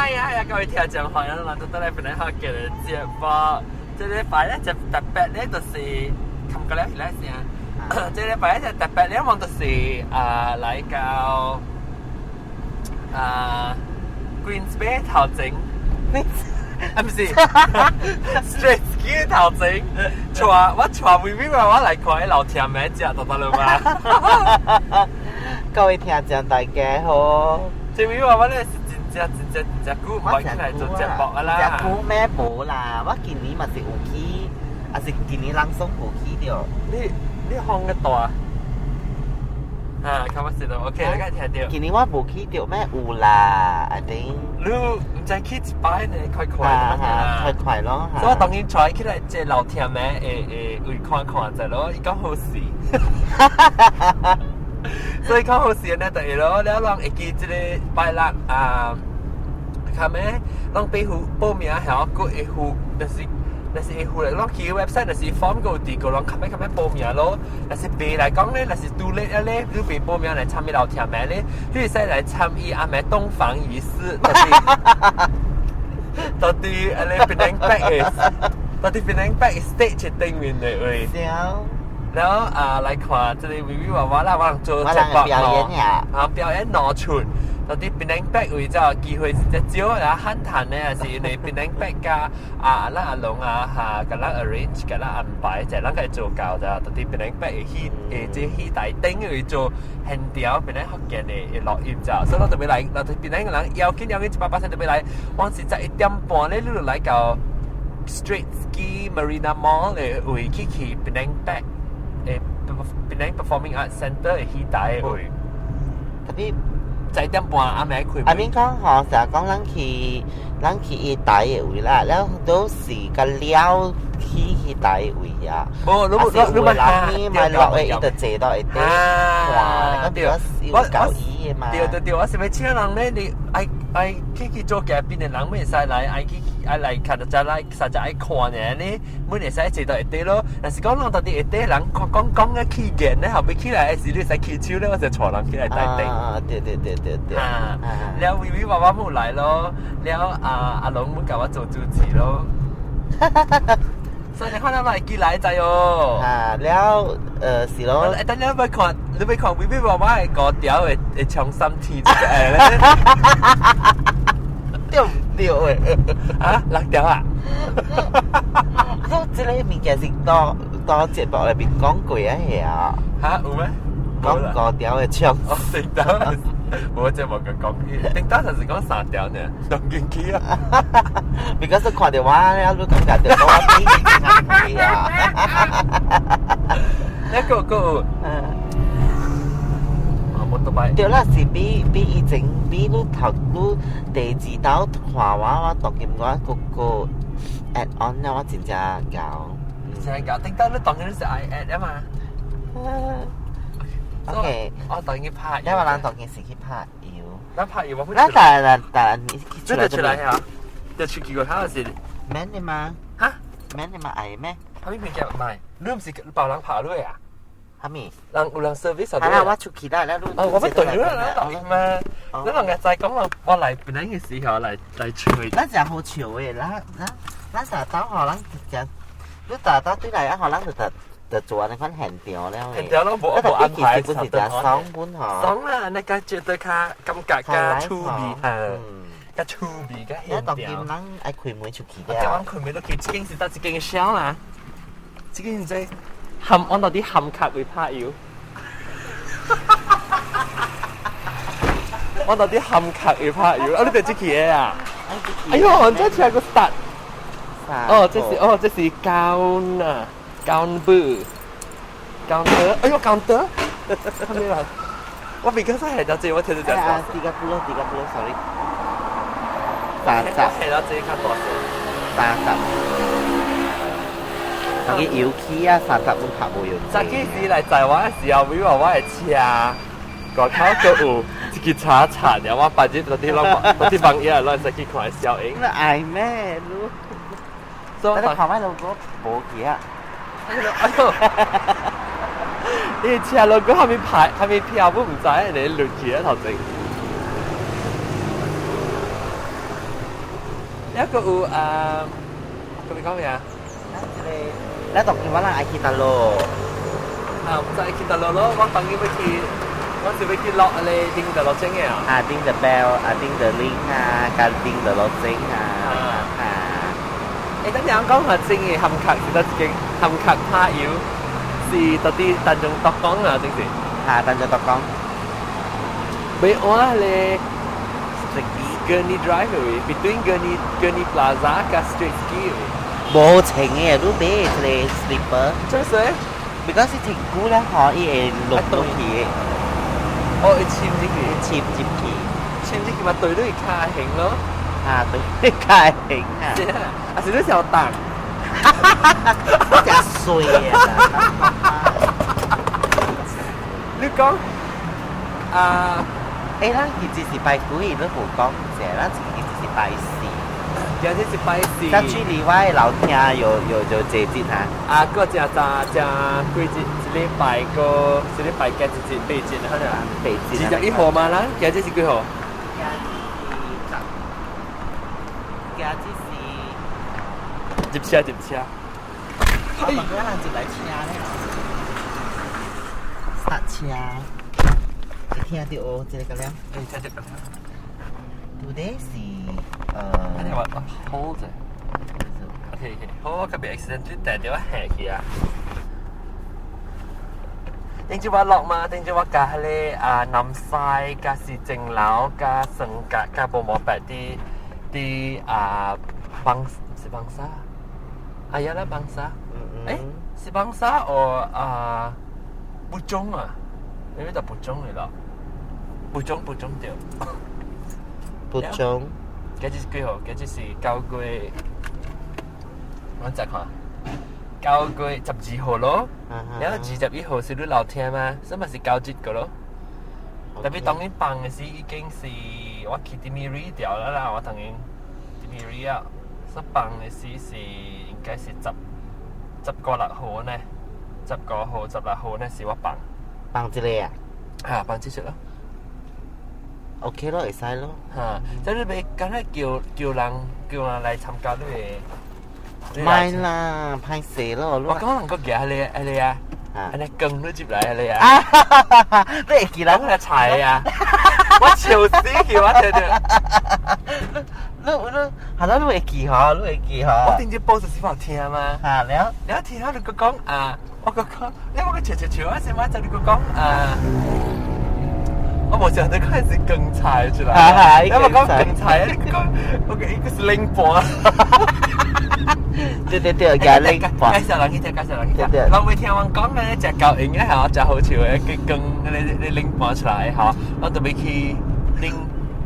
嗨呀呀！各位聽眾歡迎來到得來本來學嘅節目。這禮拜咧就特別咧，就是琴個咧來先。這禮拜咧就特別咧，我就是啊來到啊 Queensway 頭前，啊唔是 Straits 街頭前，帶我帶微微娃娃來看老天咩食到得了嗎？各位聽眾大家好。這位娃娃咧是真正真正真正久唔會起來做節目啊啦。真久咩無啦？我今年嘛是有去，還是今年人送無去著。你放個大？啊，較乜事咯？OK，你該聽到。今年我無去著咩？有啦，I think。你唔知去一擺呢，快快啊，快快咯。所以我當然帶起來這老天的會會看看者咯，伊講好勢。所以講好勢呢，就會咯，了人會記這個拜六啊，較咩，攏俾付報名曉，閣會付，就是若是會付咧，攏去 website，若是 form 閣有佇個，攏較咩較咩報名咯。若是未來講咧，若是 too late 啊咧，你未報名來參與老天咩咧，你會使來參與阿咩洞房儀式，到底安尼 Penang Back 的，到底 Penang Back stage 頂面的位。然後啊，來看這個微微娃娃啦，我人做節目表演呀，啊，表演攞出，到底 Penang Back 位就機會是只少，然後漢談呢，是因為 Penang Back 加啊，咱阿龍啊，哈，共咱 arrange，共咱安排，就咱個做到就，到底 Penang Back 會戲，會這戲台頂會做現場，檳城福建的會錄音就，所以我特別來，到底檳城的人邀請邀請100%特別來，往是11點半咧，你就來到 Straits Quay Marina Mall 的位去去 Penang Back。誒，檳城 Performing Arts Centre 的戲台的位，特別 11點半暗暝開門。阿明講吼，成日講咱去伊台的位啦，了都是個了去台的位啊。無，你你你人呢，買落的伊就坐到會底啊，對，我有伊的嘛。對對對，我是欲請人咧，你愛愛去做嘉賓的人，會使來，愛去愛來看就來，實在愛看呢，呢，每會使坐到下底咯。若是講人到底下底人講講講個起言咧，後尾起來的時，你使起手咧，我就帶人起來台頂。啊，對對對對對。啊，了微微娃娃冇來咯，了啊阿龍冇共我做主持咯。所以你看到來記來在哦。啊，了，是咯。欸，等下你欲看，你欲看微微娃娃的高調會會衝三天這個咧？對唔對誒？啊，六條啊？我這個物件是當當節目內面講過啊，係啊。哈，有咩？講高調的唱。哦，頂當，無節目個講，頂當就是講三條呢，當進去啊。 because 看到我了，你感覺到我比你啊。一個個，啊，摩托擺。對啦，是比以前比你頭你第二道看我，我當今我個個 add on 了，我真正𠢕。真正𠢕，頂當你當然是愛 add 啊嘛。 OK，我當然拍。因為咱當今是去拍油。咱拍油我咱但但但你出來出來嚇，就出去個頭是。免的嗎？哈？免的嘛？愛咩？啥物物件唔係？你唔是包人拍落啊？啥物？人有人 service 係啦，我出去啦，你哦，我欲對你啦，對嘛？你人家再講我，我來本來嘅時候來來吹。咱真好笑的，咱咱咱成日走吼，咱真，你逐逐對來啊吼，咱就就就做按呢款現場了。現場攏無無安排，其實本是真爽本吼。爽啦，你較覺得較感覺較趣味嚇，較趣味較現場。當今人愛開門出去了。我開門出去，這間是佗一間小啦？這間是這含按到底含卡會拍油。我到底含卡會拍油，啊！你佇這去的啊？哎喲，這出來個 start。哦，這是哦，這是高啊，高布，高德，哎喲，高德，啥物啦？我未記得係到這，我聽到這。啊，tiga puluh, tiga puluh, sorry。30。係到這較大聲。三十。當佢油起啊，30分拍無用。早起時來載我的時候，以為我的車外口閣有一支叉叉，然後我別日到底攏到底網頁攏會使去看小影。你愛咩？你？所以你看覓 logo 無去啊？哎喲！你車 logo 後面牌，後面票我毋知，你落去啊頭前。一個有啊，咁你講咩啊？咱當今我人愛去佗落？啊，毋知去佗落咯，我當然欲去，我是欲去落咧叮就落鐘嘅啊。啊，叮 the bell 啊，叮 the ring 啊，共叮就落鐘啊。啊。欸，等陣講下真嘅含殼是佗一間含殼塔油，是到底丹絨獨江啊，真是。啊，丹絨獨江。欲換咧 Gurney Drive 位，between Gurney Plaza 佮 Straits Quay 位。無穿嘅，你買一个 slipper。做啥？ because 是穿久咧，吼，伊會落落去。哦，會滲入去。滲入去。滲入去嘛，對你跤形咯。啊，對，你跤形啊。是啊，啊是你想重。真衰啊！你講啊？欸，咱其實是拜幾？你無講者，咱其實是拜四。今日是拜四。咱距離我的樓廳有有就這節哈。啊，閣誠早誠幾日？一禮拜閣一禮拜加一日八日，好像。八日。21號嘛，咱今日是幾號？今日是十。今日是。入車入車。我當我人入來車咧。剎車。你聽著哦，這個了。欸，聽著個了。 Today 是你話 hold 者。OK，好，我特別 accidentally 掟著我下去啊。頂朝我落嘛，頂朝我共彼个啊南西，佮市政樓，佮雙甲，佮無毛白佇佇啊邦是 Bangsar，啊呀啦 Bangsar，欸是 Bangsar or 啊 Puchong 啊？你邊度 Puchong 嚟咯？Puchong Puchong 對。 Puchong。今日是幾號？今日是9月，我再看。9月12號咯，然後21號是你樓聽嘛，所以嘛是9日個咯。特別當然放的時已經是我去 Timiri 掉了啦，我當然 Timiri 啊，所以放的時是應該是十十個六號呢，10個號16號呢是我放。放這個啊？嚇，放這隻咯。 OK 咯，會使咯。嚇，即係你欲敢若叫叫人叫人來參加你的。莫啦，歹勢咯。我講人閣舉彼个彼个啊，按呢羹你入來彼个啊。啊！你會記人來菜啊！我笑死去，我聽著。你你，係咯，你會記嗬？你會記嗬？我頂日報就是有聽嘛。嚇了。了聽了你閣講啊，我閣講，你我閣笑笑笑啊，什麼就你閣講啊。我無想到佢是羹菜出來，你我講羹菜，你講我個一個是冷盤。對對對，加冷盤。介紹人去聽，介紹人去聽。人會聽阮講咧，食夠閒嘅嚇，食好笑嘅，佢羹你你冷盤出來嚇，我特別去 link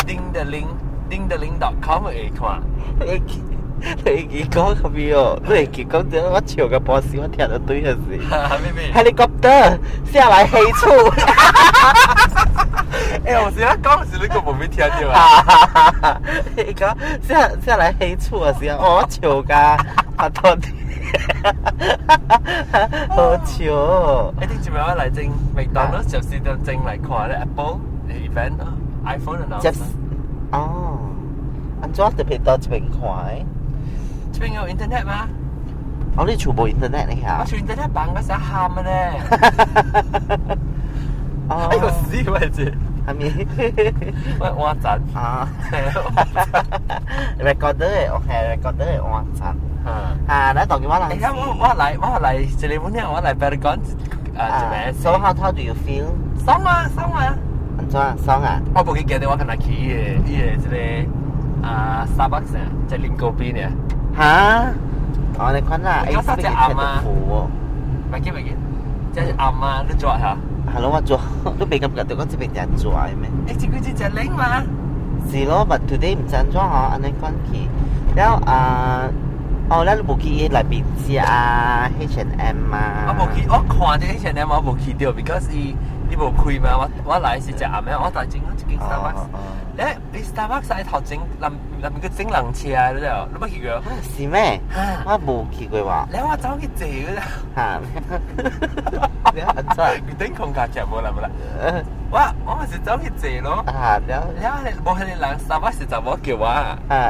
link the link link the link.com 會看。你會記講啥物哦？你會記講這我笑個半死，我聽得對還是？咩咩？Helicopter 下來黑厝。欸，我是咧講是你閣無欲聽著啊？伊講下下來黑厝的時候，我笑甲發脫好笑哦！欸，頂一擺我來整麥當勞，就是就整來看咧 Apple event 咯，iPhone 的接哦，按怎特別到這邊看的？這邊有 internet 嗎？哦，你厝無 internet 呢嚇？我厝 internet 放個啥喊的呢？哦，哎呦死我這！係咪？我換陣啊，recorder 的，OK，recorder 換陣。啊，咱當今我人。欸，我我來我來一個本我來 Paragon 啊，一個。 So how do you feel？爽啊爽啊！按怎爽啊？我無去記得我敢若去伊个伊个這個啊 Starbucks 啊，在啉咖啡呢。哈？哦，你看啦，我食暗啊。袂記袂記，這是暗啊，你做下。係咯，我做，你袂感覺著講這邊誠熱的咩？欸，這幾日誠冷嘛？是咯，but today 毋知按怎吼，按呢款去。了啊，哦，咱無去伊內面食啊，H&M 啊。我無去，我看著 H&M 我無去著，because 伊伊無開嘛。我我來是食暗暝，我來前一間 Starbucks。咧，伊 Starbucks 喺頭前，內內面閣整人車，你知無？你捌去過？是咩？我無去過喎。咧，我走去坐了。嚇！你按怎？佢頂空架徛無啦無啦。我嘛是走去坐咯。啊，了了後無彼个人三百是查某叫我，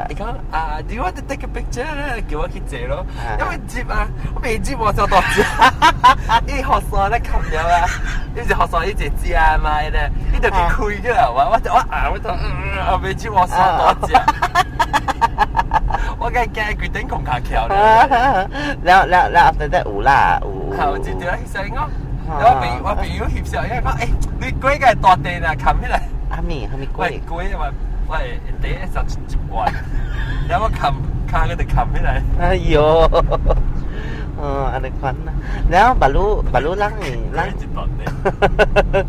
伊講啊，Do you want to take a picture 咧？叫我去坐咯，因為接啊，我未接我就大隻，伊學生咧冚了啊，伊是學生伊一食嘛咧，伊就去開個啦，我我就我啊我就我未接我上大隻，我梗驚規頂空卡橋咧。了了了，after that 有啦，有。係，我接住翕相咯。我朋友翕相，伊講欸，你鬼個大地啊，冚起來。阿咪，係咪喂，鬼？鬼啊！喂，第一就一罐，然後我冚卡佢就冚起來。哎喲，哦，按呢款啦。然後 baru baru 人人一大地。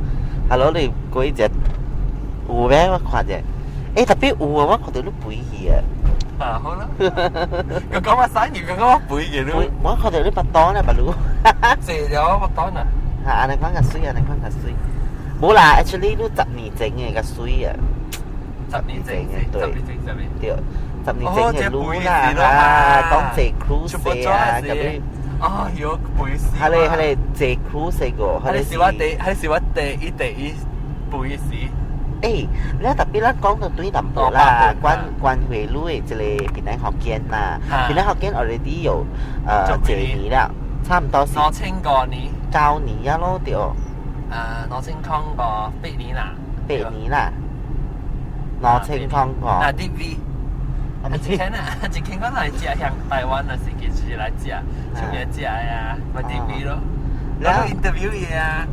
Hello，你過一隻有咩？我看者，欸，特別有啊！我看到你肥去啊。啊，好啦。佢講我生意，佢講我肥嘅咯。我看到你腹肚咧，baru。謝了腹肚啊。嚇，按呢款較媠，按呢款較媠。無啦，actually 你10年前的較媠啊。 10年前嘅，10年前10年。對，10年前的女啦，啊，講坐 cruise 啊，咁樣。啊，有肥死。係咧係咧，坐 cruise 個，彼是我第一肥時。欸，你特別咱講到對南部啦，關關回路的這个檳城福建啦，檳城福建 already 有幾年了，差唔多是2005年， 9年啊咯對。啊，2008年啦。八年啦，2005。啊，DV。啊，一間啊，一間我來食向台灣啊，是其實來食，出名食呀，嘛 DV 咯。然後 interview 伊啊。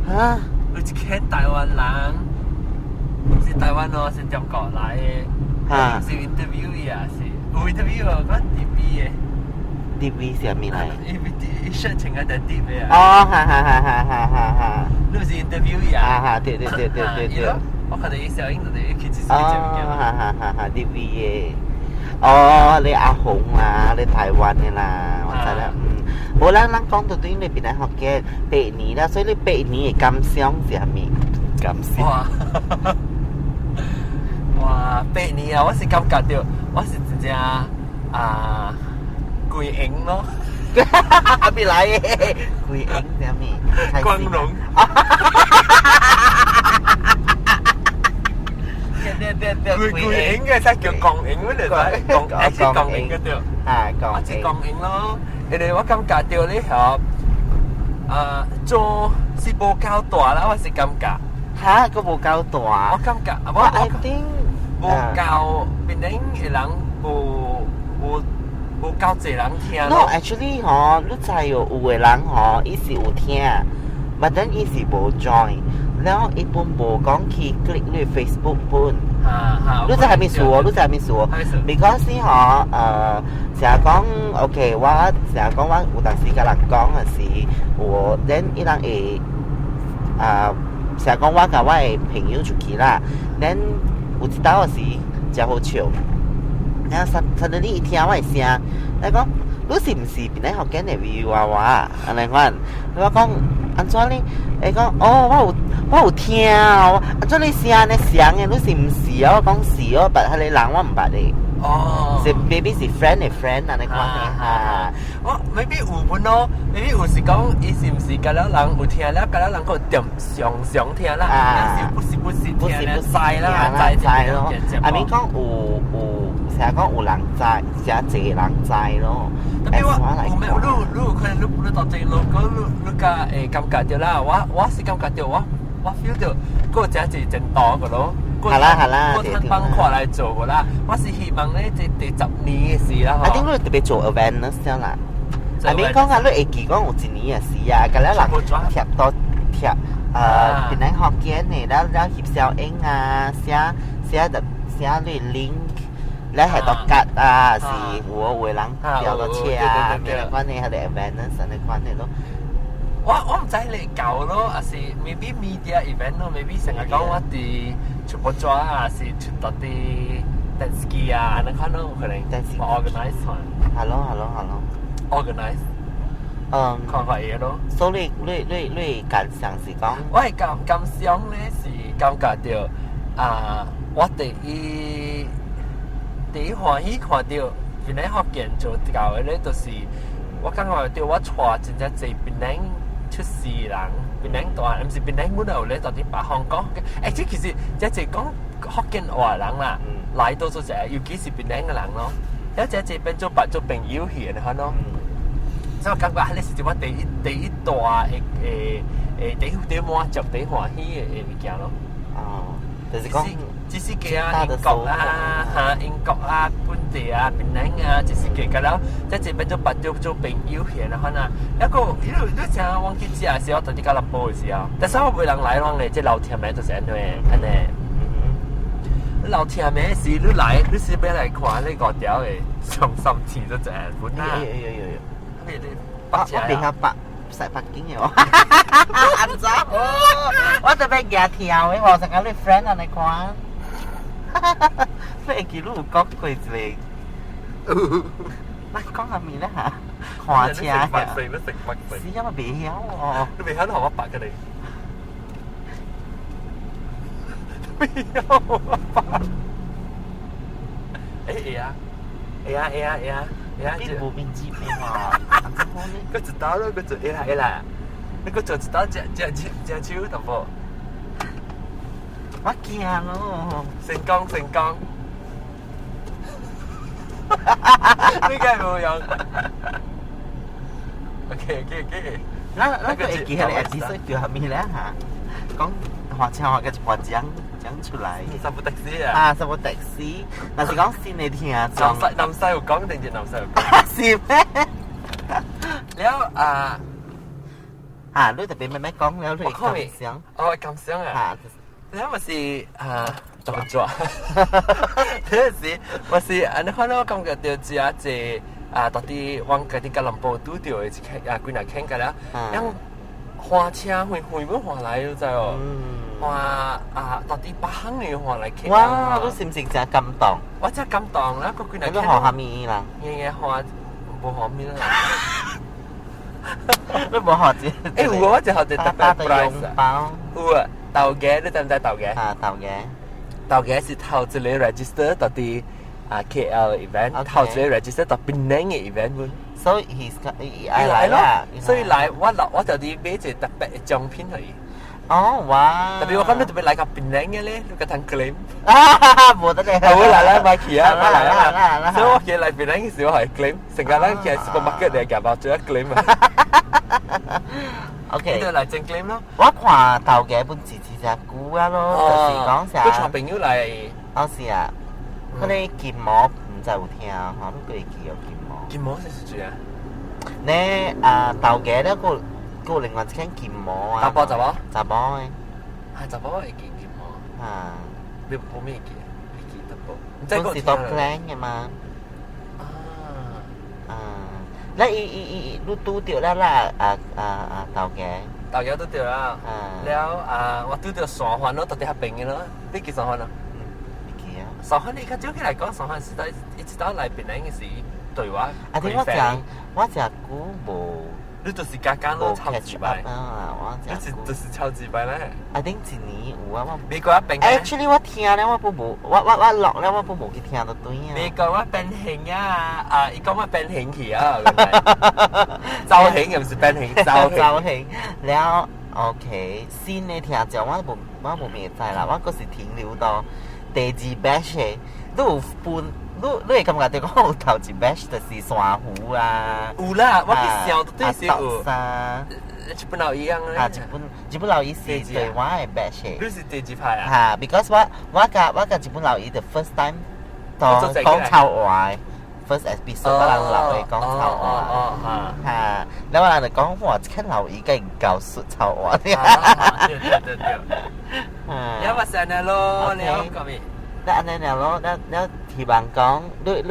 嚇？有一間台灣人，是台灣咯，是中國來的。嚇？是 interview 伊啊，是有 interview 哦，講 DV 的。 DV 是啥物來？伊申請個 DV 啊。哦，哈哈哈哈哈哈哈！你毋是 interview 伊啊？哈哈，對對對對對對。我看到伊小影就佇去一哦，哈哈哈哈，DV 的。哦，你阿紅啦，你台灣的啦，我知啦，嗯。無咱咱講到對你檳城福建八年啦，所以你八年的感想是啥物？感想？哇！哇，八年啊！我是感覺到，我是真正啊，歸榮咯。阿邊來的？歸榮是啥物？光榮。對對對，歸歸榮嘅才叫光榮，我就知光，是光榮嘅對。啊，光我是光榮咯，因為我感覺到你曉啊做是無夠大啦，我是感覺。嚇，閣無夠大。我感覺，我 I think 無夠檳城的人無無無夠濟人聽 No, actually 吼，你知哦，有的人吼，伊是有聽，but then 伊是無 join，了後伊本無講去 click 你 Facebook 本。你知啥物事哦？你知啥物事哦？Because 吼，成日講，OK，我成日講我有當時共人講的是，有，then 伊人會啊，成日講我共我的朋友出去啦，then 有一道時誠好笑，然後 suddenly 伊聽我的聲，伊講你是毋是檳城福建的 V 娃娃？按呢款，我講按怎呢？伊講哦，我有聽哦，按怎你聲按呢像的？你是毋是啊？我講是哦，但彼个人我毋捌的。哦，是 maybe 是 friend 的 friend 按呢款的哈。我 maybe 有本咯，maybe 有是講伊是毋是甲了人有聽了，甲了人閣點常常聽啦，是不是不是聽了知啦，知知咯。I mean 講有有，成日講有人知，誠濟人知咯。特別我有沒有？你你有可能你你到這路，閣你你較會感覺到啦。我是感覺到我我 feel 到，閣有誠濟前途個咯。係啦係啦，我趁放看來做個啦。我是希望咧，這第10年的事啦。 I think 你特別做 awareness 啦。I mean 講啊，你會記講有一年的事啊，甲了人貼到貼，檳城福建的，了了翕小影啊，寫寫的寫你 link，了係到吉啊，是有有的人調到車啊，咩款的，彼个 awareness 按呢款的咯。我毋知你舊咯，還是 maybe media event 咯，maybe 成日講我佇出國抓啊，是出到佇電視機啊，按呢款咯，可能 organize 看。 Hello hello hello。 organize。看看會咯。所以你你你感想是講？我的感想咧是感覺到啊，我第一歡喜看到檳城福建做舊的咧，就是我感覺到我帶真正濟檳城出世人，檳城大，毋是檳城本來有咧，到佇別香港。這其實這是講福建話人啦，來到做者，尤其是檳城嘅人咯。一這這變做白做朋友去的款咯。所以我感覺彼是我第一大的誒誒第第滿足、第歡喜的物件咯。哦，就是講，只是個啊，英國啊，嚇英國啊，本地啊，檳城啊，只是個個了，這這變做白做做朋友去的款啊。一個你你聽我去食的時候，到佇吉隆坡的時候，但是我袂人來往咧，這老忝的就是按呢按呢。老忝的是你來，你是欲來看你五條的上心天都這本啊。有有有有。我我袂曉北使北京的喎，按怎？我特別驚跳的，我成日你 friend 按呢看。你會記你有講過一個？咱講啥物咧嚇？看車呀？你食白是因為袂曉哦。你袂曉你予我白個你？袂曉我白。欸會啊，會啊會啊會啊。你無面子的嘛？佢知道咯，佢就會啦會啦。你佢就知道食食食食手淡薄。我驚咯。成功成功。你梗係冇用。OK OK OK。咱咱個會記彼個 episode 叫啥物咧嚇？講華車話嘅一盤講講出來。十部的士啊！啊，十部的士，若是講新的聽眾。南西南西有講定是南西有講？是咩？了啊！啊，你特別咩咩講了，你感想？哦，感想啊！了嘛是啊，怎麼做？嗰時我是按呢款我感覺到真濟啊，到底往家己吉隆坡拄著的一個啊，幾若傾個了，樣花車遠遠要換來，你知哦？換啊，到底別行的換來傾。哇！你是毋是真感動？我真感動啦！個幾若你學啥物啦？樣樣換無學物啦。你無學這？欸，有啊，我就學一特別 prize 包。有啊，頭家你知毋知頭家？啊，頭家。頭家是頭一個 register 到佇啊 KL event，頭一個 register 到檳城的 event 本。所以伊伊來咯，所以來我落我就佇買一個特別的獎品予伊。哦，哇！特別我講你特別來個檳城的咧，你個通 claim。啊，無得咧。好來來買去啊，買來啊。所以我記來檳城的時候係 claim，成個人去 supermarket 嚟夾包做一 claim 啊。 OK。你就來真 claim 咯。我看頭家本字字只久啊咯，就是講啥。佢帶朋友來。哦是啊，嗰個金毛毋知有聽吼，你會記哦金毛。金毛是誰啊？呢啊頭家咧個個另外一間金毛啊。查埔查某？查某的。啊，查某會記金毛。啊。你無咩記？會記得無？本是讀 plan 的嘛。啊。啊。那伊伊伊你拄著了啦，啊啊啊頭家。頭家拄著啦。了啊，我拄著山環咯，到佇遐邊的咯。你記山環咯？會記啊。山環你較少起來講，山環是在一直到來檳城的時對我。啊！聽我講，我誠久無。你就是加加咯，超幾擺。啊！我你是就是超幾擺咧。啊，頂一年有啊，我。美國變。 Actually，我聽咧，我不無，我錄咧，我不無去聽就對啊。美國我變形啊！啊，伊講我變形去啊！造型又毋是變形，造型。造型了，OK，新的聽眾我無明知啦，我閣是停留到第二 batch 的，你有分？你會感覺到講有頭一 batch 就是珊瑚啊？有啦，我去想對是有。啥？日本老一樣咧。啊，日本老伊是對我的 batch。你是第幾排啊？嚇，because 我我佮日本老伊 the first time 當講臭話，first episode 我人老的講臭話。嚇，แล้ว我人就講哇，這個老伊竟然教說臭話。對對對對。你話成日咯，你講咩？那按呢咯，那那希望講，你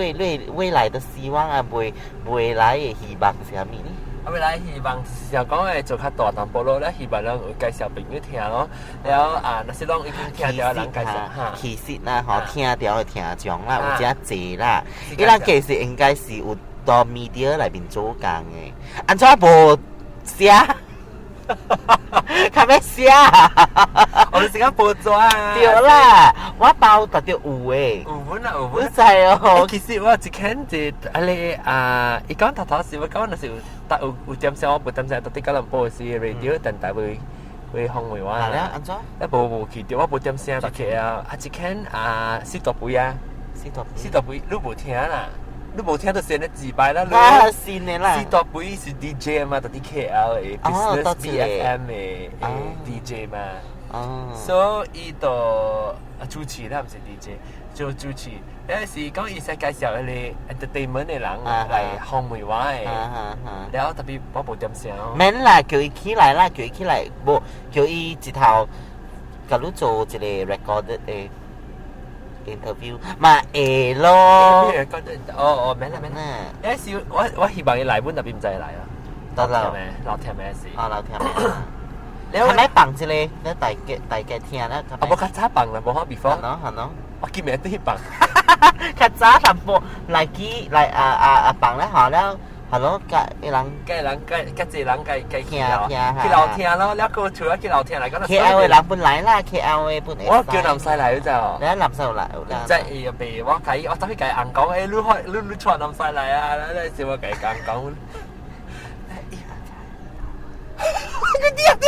未來的希望啊，未來的希望是啥物呢？啊，未來希望是想講會做較大淡薄咯，咧希望人會介紹朋友聽咯，了啊，若是攏已經聽著人介紹哈。其實啦，吼，聽著的聽眾啦，有誠濟啦，伊人其實應該是有到 media 內面做工的，按怎無寫？較欲寫？我哋時間報紙啊！對啦，我包特著有的。有本啊，有本。你知哦。其實我一看就啊你啊，伊講頭頭是我講那是有有有點聲，我無點聲，到底吉隆坡是 radio 電台會會訪問我。啊，了按怎？一無無去著，我無點聲就去啊！啊，一間啊，四大杯啊，四大四大杯，你無聽啦，你無聽就先咧自敗啦。啊，新的啦。四大杯是 DJ 嘛，佇 KL 的 Business BFM 的 DJ 嘛。哦。所以就啊主持啦，毋是 DJ，做主持。有時講伊使介紹彼个 entertainment 的人來訪問我的，了 tapi 我無點聲。免啦，叫伊起來啦，叫伊起來，無叫伊一頭共你做一个 recorded 的 interview 嘛會咯。哦哦，免啦免啦。有時我希望伊來，阮 tapi 毋知伊來啊。得啦。老忝的事。啊，老忝的。你係咪放一個？你大家大家聽啦。啊，無較早放啦，無好 before。係咯係咯。我記名對放。較早淡薄來記來啊啊啊放咧好了，係咯，甲一人甲人甲甲濟人甲甲聽聽去樓聽咯，了閣除咗去樓聽來講。 KL 的人本來啦，KL 的本。我叫南西來就。你南西來。即係伊又袂，我共伊我走去共伊翁講，欸，你開你你帶南西來啊！你是我共伊翁講。佢啲啲，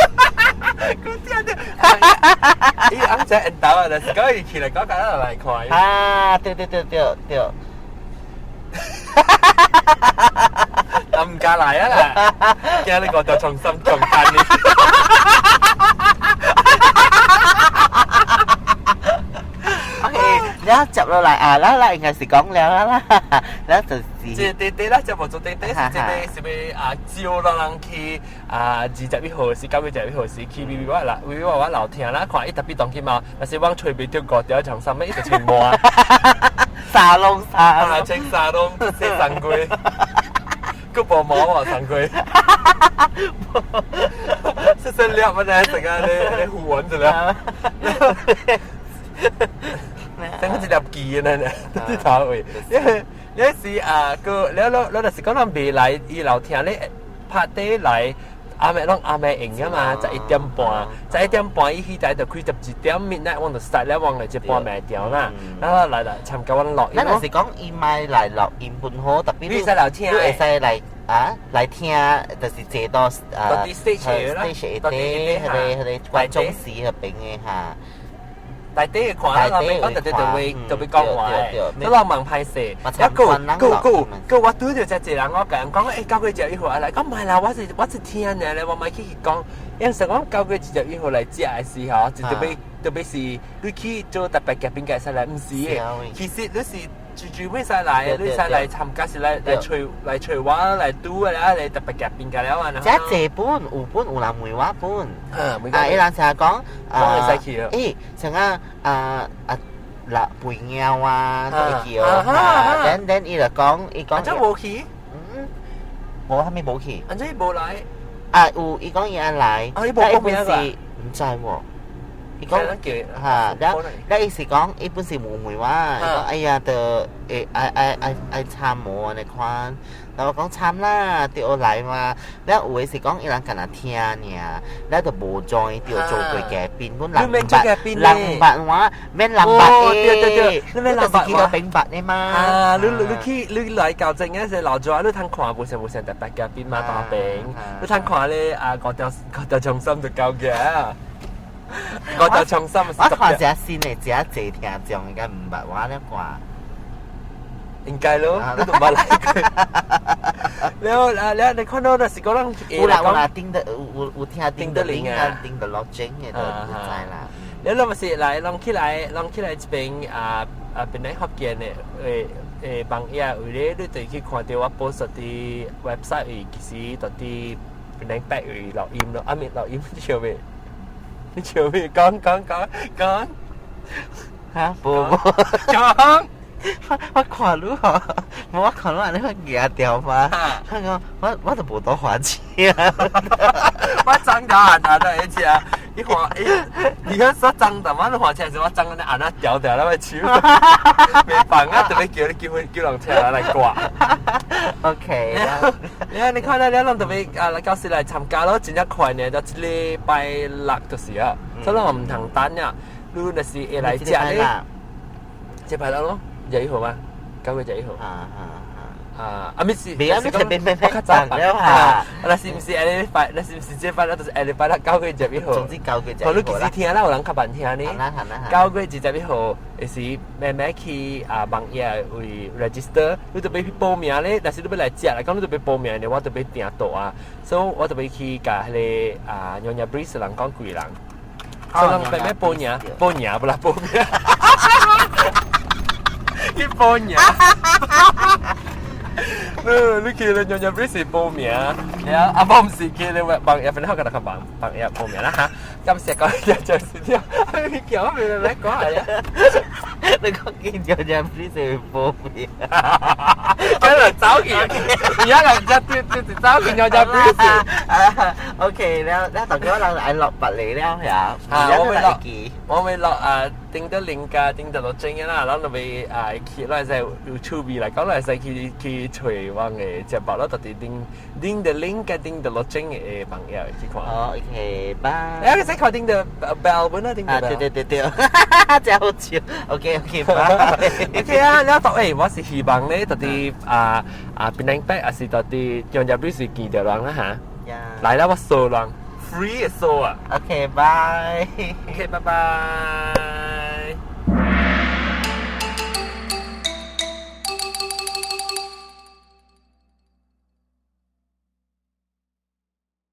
佢啲啲，伊翁仔緣投啊，就是講伊起來講，共咱來看。啊，對對對對對。唔敢來啊啦！驚你個就重新重彈你。 OK，了接落來啊，咱咱應該是講了啦，了就是。這對對啦，這無做對對，是這个是欲啊招咱人去啊21號是9月21號是去微微我啦，微微我我樓聽啦，看伊 tapi 當今嘛，若是阮揣袂著五條長衫，伊就穿滿。沙龍沙龍。穿沙龍，洗三季。閣無毛喎，三季。細細粒啊，呢成個咧咧護腕子了。成個一粒痣呢，呢頭位。因為你是啊個，了了了，就是講咱未來伊樓聽咧拍底來，暗暝攏暗暝用噶嘛，11點半，十一點半伊彼台就開11點，midnight 阮就 start 了，阮就一半暝調啦，然後來來參加阮錄音。咱就是講伊莫來錄音本好，特別你會使來聽，你會使來啊來聽，就是坐到啊 stage 啦，stage 底，彼个彼个觀眾席彼邊的哈。大底看啦，人講特別特別特別講話的，都人問歹勢，啊閣閣閣閣我拄著遮濟人，我共人講，欸，9月21號來，講毋係啦，我是聽爾咧，我莫去去講，因為講9月21號來食的時候，就特別特別是你去做特別嘉賓介紹來，毋是的，其實你是最最尾使來，你使來參加是來來揣來揣我來拄的啦，來特別嘉賓介了啊。遮濟本有本有人問我本，啊，伊人成日講，啊，欸，像啊啊啊，老肥貓啊，都會叫，啊，等等伊就講，伊講，按怎無去？嗯，無，啥物無去？按怎伊無來？啊，有，伊講伊愛來，啊，伊無報名是毋知喎。伊講嚇，了了伊是講，伊本是無問我，伊講哎呀，就會愛愛愛愛參無按呢款，然後我講參啦，著愛來嘛。了有的是講伊人干焦聽爾，了就無 join 著做過嘉賓，阮人毋捌，人毋捌我，免人捌對對對，你免人捌我，明白的嘛。啊，你你去你來到正個是老早，你通看無像無像特別嘉賓嘛大餅，你通看咧啊五條五條中心就夠嘅。我就重新。我看一新的這濟聽眾應該毋捌我咧啩。應該咯，你都毋捌來過。了啊了，你看到就是講人有啦有啦，頂得有有有聽頂得靈啊，頂得落井的就知啦。了，咱嘛是來，攏起來，攏起來這邊啊啊，檳榔福建的誒誒網頁位咧，你就去看著我 post 佇 website 位，其實就佇檳榔八位錄音咯，啊，未錄音你笑咩？你笑咩？講講講講嚇，無無講，我我看你吼，無我看你按呢款舉掉嘛，我講我我都無多還錢啊，我髒掉按哪在一起啊？你看，你看說髒的嘛？你看起來是我髒的，按哪掉掉那個手，沒放啊！特別叫你叫叫人車來掛。 OK，你你看咧，你攏特別啊，來到時來參加咯，真正快呢，就這禮拜六就是啊，所以我毋通等啊。你若是會來食咧，這拜六咯，21號嘛，9月21號。啊啊啊！啊，啊，咪是，未啊，你特別咩我較早辦了嚇。若是毋是下禮拜，若是毋是這擺，就是下禮拜啦，9月21號。總之9月哦，你幾時聽啦？有人較慢聽呢。好啦好啦。9月21號，是慢慢去啊網頁為 register，你著欲去報名咧。若是你欲來食來講，你著欲報名咧，我著欲訂桌啊。所以我著欲去共彼个啊 Nyonya Breeze 人講幾人。所以人慢慢報名，報名不啦報名。去報名。你去咧 Nyonya Breeze 報名，然後啊，無毋是去咧網頁，反正我共人網網頁報名啦嚇。感謝講就是這，你叫我咪來講下呀？你講見 Nyonya Breeze 報名，跟住走去，而家人就對對對走去 Nyonya Breeze。 OK，了了，大家人愛落白嚟了呀。啊，我會落，我會落啊，頂得零加，頂得落正嘅啦，咱就會啊去，咱會使有趣味來講，咱會使去去揣阮的節目咯，特別頂頂的零加頂得落正的網頁去看。哦，OK，拜。誒，你使看頂的 bell 本啊，頂的 bell。對對對對，真好笑。OK OK，拜。 OK 啊，了後誒，我是希望咧，特別啊啊，檳城北，還是特別用入邊是見著人啦嚇。來啦，我掃人，free 的掃啊。 OK，拜。 OK，拜拜。